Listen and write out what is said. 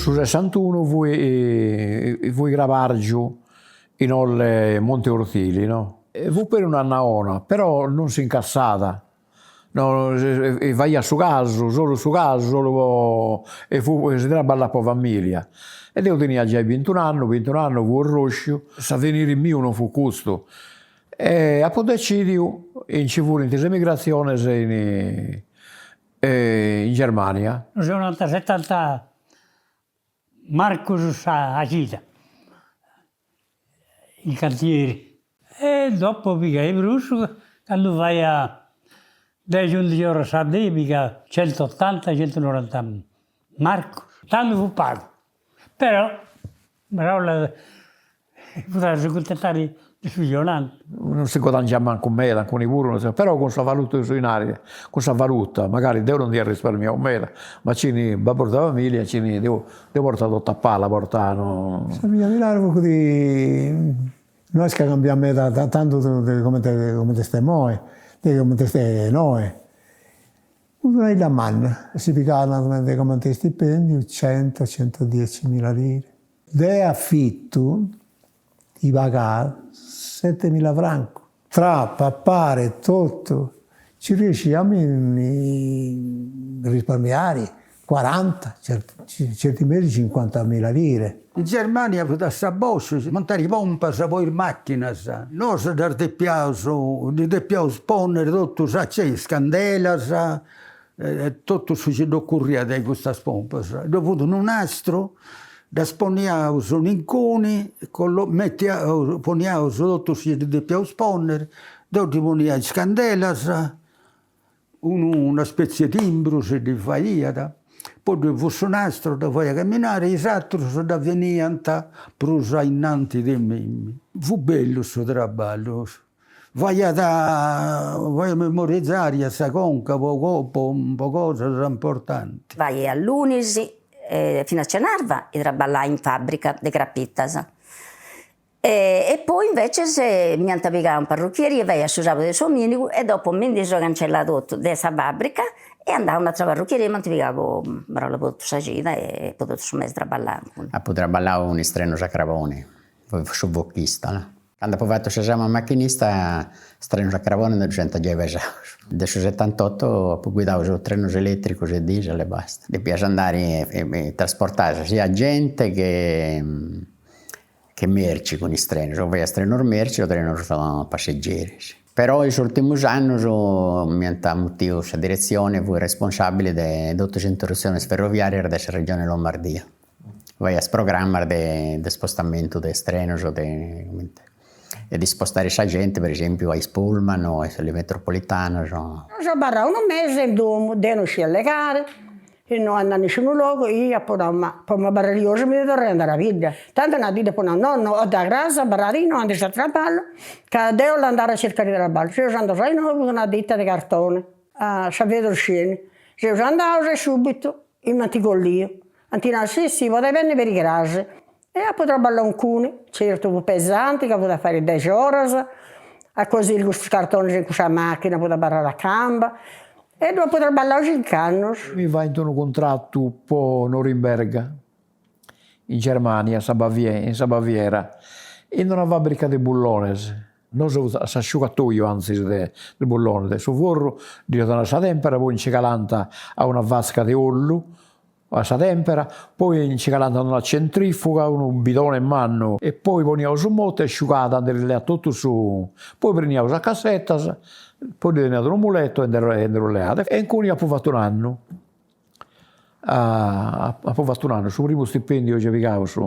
Su sessantunu fui fui crabargiu in Olle Monte Ortili no, fut peri un'annada 'ona, però non s'incassat, no faiat su casu, solu su casu, solu po e fu si traballat po familia e deu tenia giai bintun'annu, bintun'annu fui orrosciu, s'aveniri miu non fut custu e apu decidiu, nci furint is emigrazionis in in Germania. Nos 'onant setanta marcus sa cida in cantieri e dopo piga 'e prus candu faia dexi undixi oras sa dì piga centottanta centonoranta marcus, tandu fut pagu, però Meraula fut si cuntentai de su chi 'onant. Non si guadangiat mancu meda, ancora puru, però cun sa valuta de su 'inari, cun sa valuta, magari deu non nd'ia risparmiau meda, ma chini babbus de familia, chini deu deu portà totu a pala, portà no. Sa vida de Milanu fut no est ca cambiat meda tantu de comente comente est imoi, de comente est innoi Fut una 'idda manna, si pigat comente istipendiu cento, centodiecimila lire. De afitu ti pagat setemila francos. Tra papare e totu ci riesci a mi risparmiare quaranta, certi mesi cincuantamila lire. In Germania fut a sa Bosch, montare pompas po is machinas, nosu ddas depiaus, ddi depiaus ponnere totu sa, is candelas e totu su chi dd'ocurriat a custas pompas. Ddu fut unu nastru, ddas poniaus inguni, metiaus, poniaus totu su chi ddi depiaus ponnere, deu ddi ponia is candelas unu una spetzie 'e timbru si ddi faiat, poi ddoi fut su nastru, dda faiat camminare, is aterus dda finiant prus a innanti de mimmi. Fut bellu su traballu, faiat faiat memorizare a sa conca po po cosas importanti. Faia lunis finas cenarba traballai in fabbrica de crapitas E poi inveces m'iant pigau in parrucchieria, faia su sabudu e su dominigu e dopo mi ndi seu cancellada totu de sa fabbrica e andau a un'atra parrucchieria e m'ant pigau po po totu sa cida e po totu su mesi traballà. Apu traballau cun is trenus a craboni, fui su fochista, no. Candu apu fatu s'esami a machinista is trenus a craboni ndi ddus iant giai pesaus. De su setantotu apu guidau solu trenus eletricus e diesel e basta. Depias andai e trasportai sia genti che che merci cun is trenus, o faias trenus merci o trenus passeggieris. Però is urtimus annus m'iant mutiu sa diretzioni, fui responsabili de totus is interrutzionis ferroviarias de sa regioni Lombardia, faias programmas de de spostamentu de is trenus de cumenti e de spostari sa genti per esempiu a is pullman o a is metropolitanas. Seu abarrau unu mesi in domu, deu non scidia allegare, E no andà a nisciunu logu, e apo nau, ma po m'abarrai arriosu mi deu torrai a andare a bidda. Tantu una dì dd'apo nau, nonno, o da cras abarradi innoi andis a traballu, ca deu 'ollu andare a circare traballu. Seus andaus a innoi, fut una ditta de cartone, a sa Pedersceni. Seus andaus e subitu m'ant colliu. Ant nau, sì sì, podis benni peri cras. E apu traballau inguni, certu fut pesanti ca fut a fai dexi oras, a cosiri custus cartonis in cussa machina fut abarrada a camba e ddu apu traballau cinc'annus. Mi faint unu cuntratu po Norimberga, in Germania, sa in sa Baviera, in una fabbrica de bullones, nosu s'asciugatoiu anzis de bullones, de su forru ddi donat sa tempera, poi nci calant a una vasca de ollu a sa tempera, poi nci calant in una centrifuga, unu bidone mannu, e poi poniaus su motu e asciugàt, ndi ddi leat totu su, poi preniaus a cassetas, poi ddi teniat unu muletu e ndi ddu leat. E inguni apu fatu un'annu, apu fatu un'annu, su primu stipendiu chi pigau su.